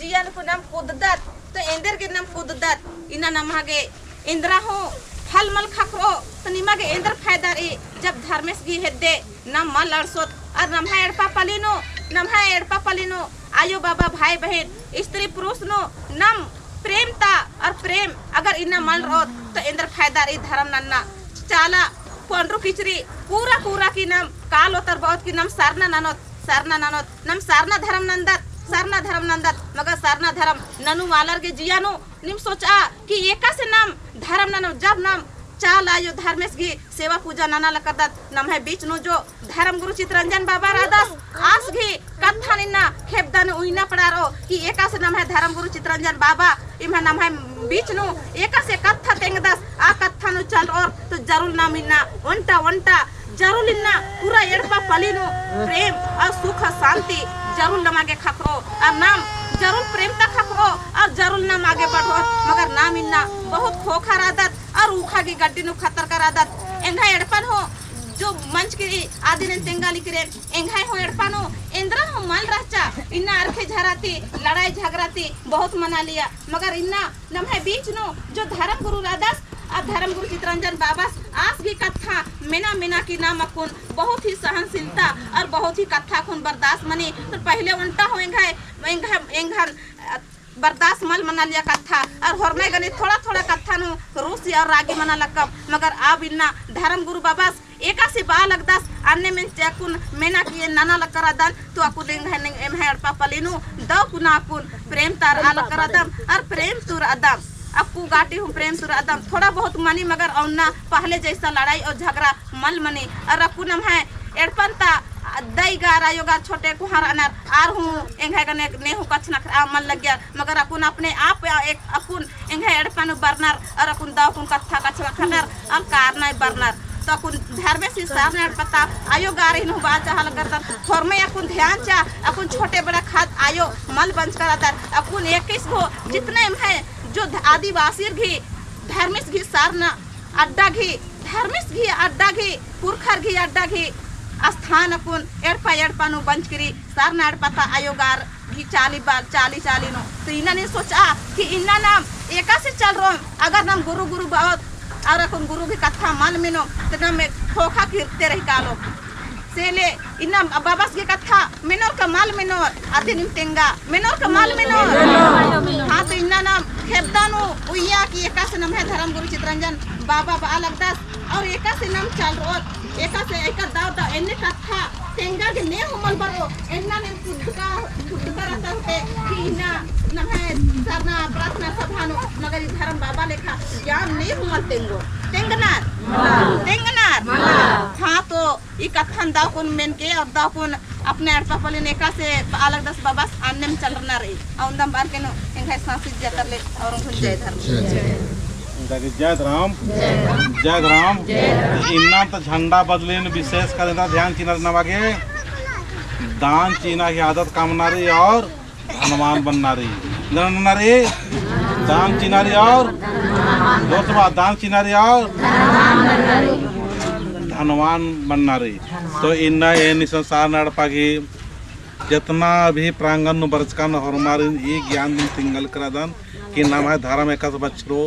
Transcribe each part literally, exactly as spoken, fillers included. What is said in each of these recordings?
जिया नू नम कुद्दत, तो एन्देर गे नम कुद्दत, इन्ना नम्हा गे एन्दरा हूँ फल मल ख़क्खरो, तो निमा गे एन्दर फायदा रई, जब धर्मेस गही हेद्दे नम मल अंड़सोत, और नम्हा एड़पा पल्ली नू, नम्हा एड़पा पल्ली नू, आयो बाबा, भाई बहिन, स्त्री पुरुष नू, नम प्रेम ता और प्रेम अगर इन्ना मल रओत, तो एन्दर फायदा रई धरम नन्ना। चाला, पंडरू किचरी, पूरा पूरा की नम कालो तर बहुत की नम सरना ननोत, सरना ननोत, नम सरना धरम नन्दत, सरना धरम नन्दत, मगर सरना धरम ननु वालर गे जिया नू, नीम सोचआ कि एकासे नम धरम ननोत, जब नम चाला आयो धर्मेस गही सेवा पूजा नना लकरदत, नम्है बीच नू जो धर्म गुरु चितरंजन बाबा रअदस, आस गही कत्थन इन्ना खेबदा नू उइना पड़ारो कि एकासे नम्है धर्म गुरु चितरंजन बाबा इम्है नम्है बीच नू एकासे कत्था तेंगदस, आ कत्था नू चलरओर तो जरूर नम इन्ना ओन्टा ओन्टा जरूर इन्ना पूरा एड़पा पल्ली नू प्रेम और सुख शांति जरूर नमा गे ख़क्खरो, और नम जरूर प्रेम ता ख़क्खरो और जरूर नम आगे बढ़रो, मगर नम इन्ना बहुत खोखा रअदत, और उखा गही गड्डी नू खतरका रअदत। एंग्है एड़पन हूँ जो मंजकी रई आदिन तेंगा लिकरेन, एंग्है हूँ एड़पा नू एन्दरा हूँ मल रहचा, इन्ना अरखे झरा ती, लड़ाई झगरा ती बहुत मना लिया, मगर इन्ना नम्है बीच नू जो धर्म गुरु रअदस, आ धर्म गुरु चितरंजन बाबस आस गही कत्था मेना मेना की नम अक्कुन बहुत ही सहनशीलता और बहुत ही कत्था अक्कुन बर्दाश्त मनी। तो पहले ओन्टा हूँ एंग्है, एंग्है, एंग्हन, अ, बर्दाश्त मल मना लिया कत्था, और होरमय गने थोड़ा थोड़ा कत्था नू रूसी और रागी मना लक्कम, मगर अब इन्ना धर्म गुरु बाबस एकासे बआ लगदस, अन्ने मेंजकी अक्कुन मेना की नना लक्कर अदन, तो अक्कुन एंग्है, एम्है एड़पा पल्ली नू दव कुना अक्कुन प्रेम ता रआ लक्कर अदम, और प्रेम ता रअदम, अक्कु गाटी हूँ प्रेम ता रअदम, थोड़ा बहुत मनी, मगर ओन्ना पहले जैसा लड़ाई और झगरा मल मनी, और अक्कुन नम्है एड़पन ता दई गार, आयो गार, छोटे कोहाँ रअनर, आर हूँ एंग्है गने नेहूँ कछनखरआ मल लग्गियर, मगर अक्कुन अपने आप एक अक्कुन एंग्है एड़पा नू बरनर, और अक्कुन दव कुन कत्था कछनखरनर, और कारना बरनर। तो अक्कुन धर्मेस ही सरना एड़पा ता आयो गार इन्नु बआ चाहा लग्गर तर, होरमय अक्कुन ध्यान चिआ, अक्कुन छोटे बड़ा खाद आयो मल बंचकर अदर, अक्कुन एकिस गो जितना एम्है जो ध-, आदिवासिर गही धर्मेस गही सरना अड्डा गही, धर्मेस गही अड्डा गही, पुरखर गही अड्डा गही स्थान अक्कुन एड़पा एड़पा नू बंचकी रई, सरना एड़पा ता आयो गार गही चाली बा-, चाली चाली नू। तो इन्ना नीन सोचआ कि इन्ना नम एकासे चलरओम, अगर नम गुरु गुरु बओत, और अक्कुन गुरु गही कत्था मल मेनोम, तो नम एक खोखा किर्ते रही कालोम। से ले इन्ना बाबस गही कत्था मेनोर का मल मेनोर, अदिनिम तेंगा, मेनोर का मल मेनोर। हाँ, तो इन्ना नम खेबदा नू उइया कि एकासे नम्है धर्म गुरु चितरंजन बाबा बआ लगदस, और एकासे नम चलरओत, एकासे एका दव दव एन्ने कत्था तेंगा गे नेहूँ मल बरओ, एन्ना नीम कुद्दका, कुद्दका रअदर होले कि इन्ना नम्है सरना प्रार्थना सभा नू, मगर ई धर्म बाबा लेखा ज्ञान नेहूँ मल तेंगो, तेंगनर, तेंगनर। हाँ, तो ई कत्थन दव कुन मेनके और दव कुन अपने एड़पा पल्लिन एकासे बआ लगदस बाबस अन्नेम चलरना रई। औंदम बार के नो एंग्है सांसित जातर ले और उंगुन जय धर्म। जय धर्म। जय धर्म। इन्ना तो झंडा बदलिन विशेष कर इन्ना ध्यान चिअना नमा गे दान चिअना ही आदत कमना रई और धनवान बनना रई। नन्ना रई, दान चिअना रई और, जोर से बआ, दान चिअना रई और धनवान बनना रई। तो इन्ना एन इसन सरना एड़पा गही जेतना भी प्रांगण नू बरचकन होरमारिन ई ज्ञान दिम तिंगल करादन कि नम्है धर्म एकासे बछरो,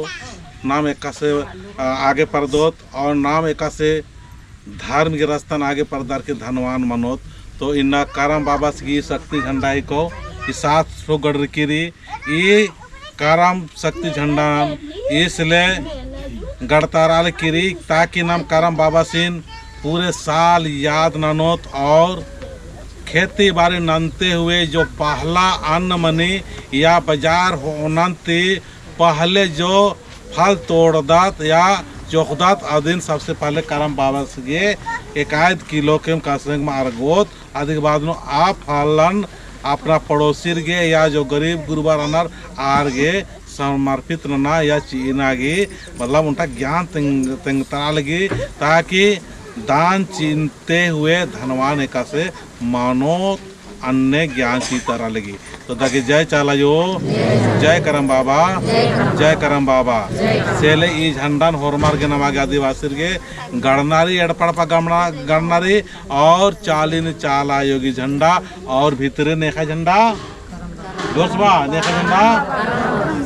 नाम एकासे, अ, आगे परदोत और नाम एकासे धर्म गही रस्तन आगे परदर की धनवान मनोत। तो इन्ना करम बाबस गही शक्ति झंडा ही को, ई सात ठो गड़रकी रई, ई करम शक्ति झंडान ईस ले गड़तराल किरी, ताकि नाम करम बाबासिन पूरे साल याद ननोत और खेती बारी नन्ते हुए जो पहला अन्न मनी या बजार होनन्ती पहले जो फल तोड़दत या चोखदत, अदिन सबसे पहले करम बाबस गे एकायद किलो के कसरंग मा अरगोत, अदिक बाद नू आ फलन अपना पड़ोसिर गे या जो गरीब गुरबा रअनर आर गे समर्पित नना या चिअना गे, मतलब उन्टा ज्ञान तेंग-, तेंगतरा लगी, ताकि दान चिअन्ते हुए धनवान एकासे मानोत अन्ने ज्ञान चिअतरा लगी। तो दगे जय चाला आयो, जय करम बाबा, जय करम बाबा। सेले ई झंडान होरमर गे नमा गे आदिवासिर गे गड़ना रई, एड़पा एड़पा गमना, गड़ना रई और चालिन चाला आयो गही झंडा और भितरे नेखा झंडा। जोर से बा, नेखा झंडा।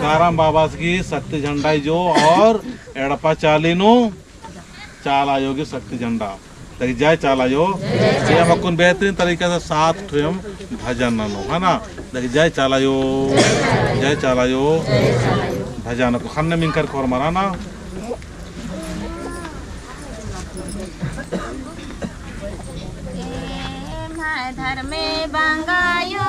करम बाबास गही शक्ति झंडा ही जो और एड़पा चाली नू चाला आयो गही शक्ति झंडा। देखी जय चाला आयो। ये हम अक्कुन बेहतरीन तरीका से सात ठो हम भजन ननो, है ना? देखी जय चाला आयो, जय चाला आयो। भजन को खन्ने मिंकर खोर मरा ना। एम्है धर्मे बंगायो।